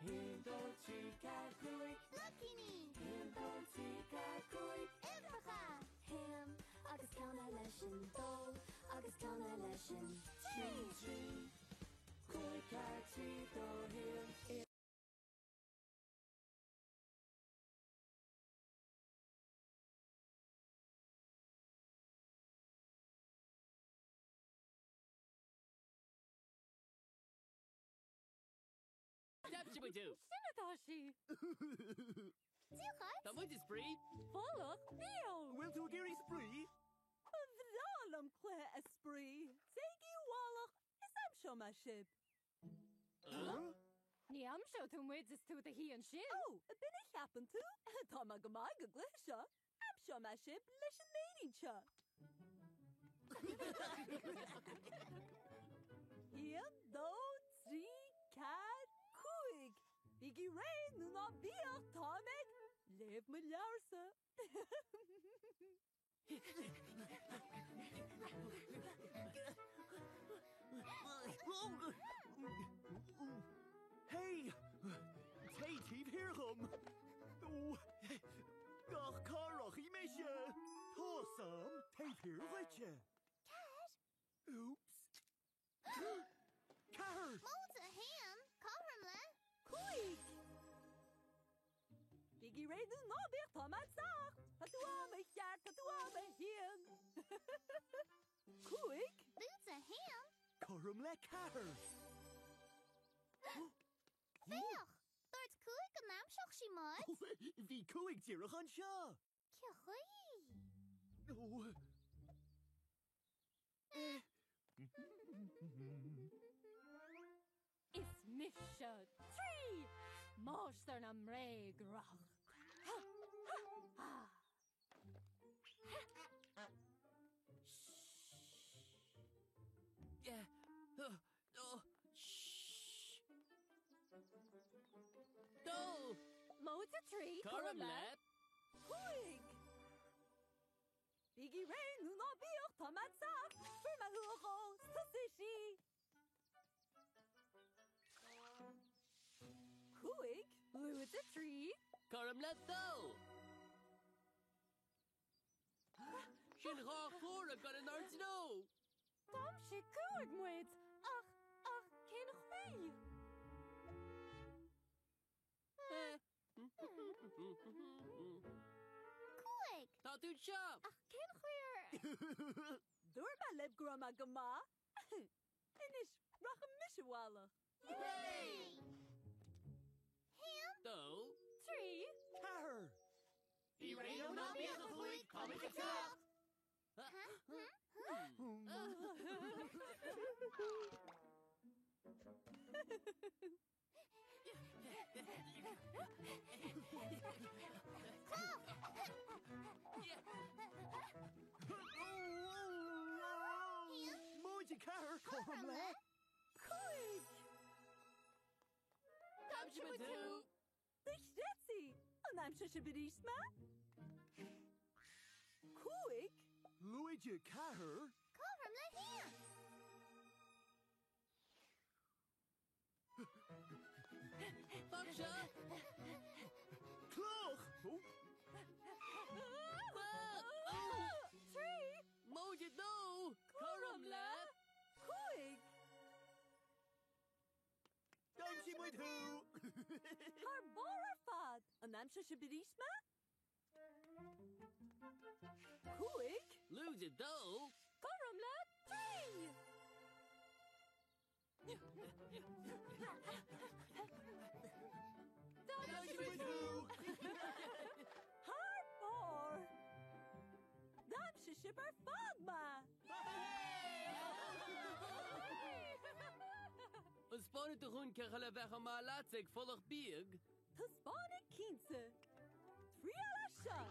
1, 2, 3, 4, 5. Bloicíní! 1, 2, 3, 4, 5. Uimhreacha! Haon agus ceann eile sin dó agus ceann eile sin 3, 3, 5, 4, 3, 2, 1. D'aimsigh muid thú! Sin atá sí! Dia dhuit! Tá muid ag spraoi! Folach beo! Bhfuil tú ag iarraidh spraoi? Ba bhreá liom cluiche a spraoi! Téigí abhaile is aimseoidh mé sibh! Ní aimseoidh tú muid is tú i do shuí ansin! Ó, b'in a cheapann tú? Tá mé go maith ag an gcluiche seo! Aimseoidh mé sibh leis an méirín seo! 1, 2, 3, 4, 5! Bígí réidh nó ná bíodh, táim ag léamh mo leabharsa! Hey! Téigh taobh thiar dhom! Ach cá rachaidh mise? Tá 'fhios a'm, taobh thiar dhuitse! Ceathair. Oops! Ceathair! Móide 1, cothrom le. 5! Bígí réidh nó ná bíodh, tá mé ag teacht! Tá tú i mo cheart, tá tú i mo haon! 5. Lúide 1. Cothrom le 4. Féach! Dúirt 5 go n-aimseodh sí muid. Bhí 5 díreach anseo! Cén chaoi? Is mise 3! Máistir na mbréagrach. Ha! Ha! Ha! Ha! Shh! Dó! Móide 3, Cothrom le. 5! Bígí réidh nó ná bíodh, tá mé ag teacht! Fuair mé thú a dhó, 's tusa is í! 5. Lúide 3. Cothrom le dó! Sin dhá chomhra ag dul inár dtreo! D'aimsigh 5 muid! Ach, ach, cén chaoi? 5. Tá tú anseo! Ach cén chaoi ar. Dúirt mé libh go raibh mé go maith! Anois, rachaidh mise abhaile. Yay! 1. 2. 3. 4. Bí réidh nó ná bíodh, a chúig, táimid ag teacht! Móide 4, cothrom le. 5. D'aimsigh muid thú! Dochreidte! An aimseoidh sibh arís mé? 5. Lúide 4. Cothrom le 1. Fan anseo! Cloch! 3. Móide 2! Cothrom le. 5. D'aimsigh muid thú! Thar barr ar fad! An aimseoidh sibh arís mé? 5. Lúide 2! Cothrom le 3. D'aimsigh muid thú! Thar barr! D'aimsigh sibh ar fad mé! An 'spáinfidh tú dhúinn cén chaoi le bheith chomh maith leatsa ag folach bídh? Taispeánfaidh cinnte. Triail é seo!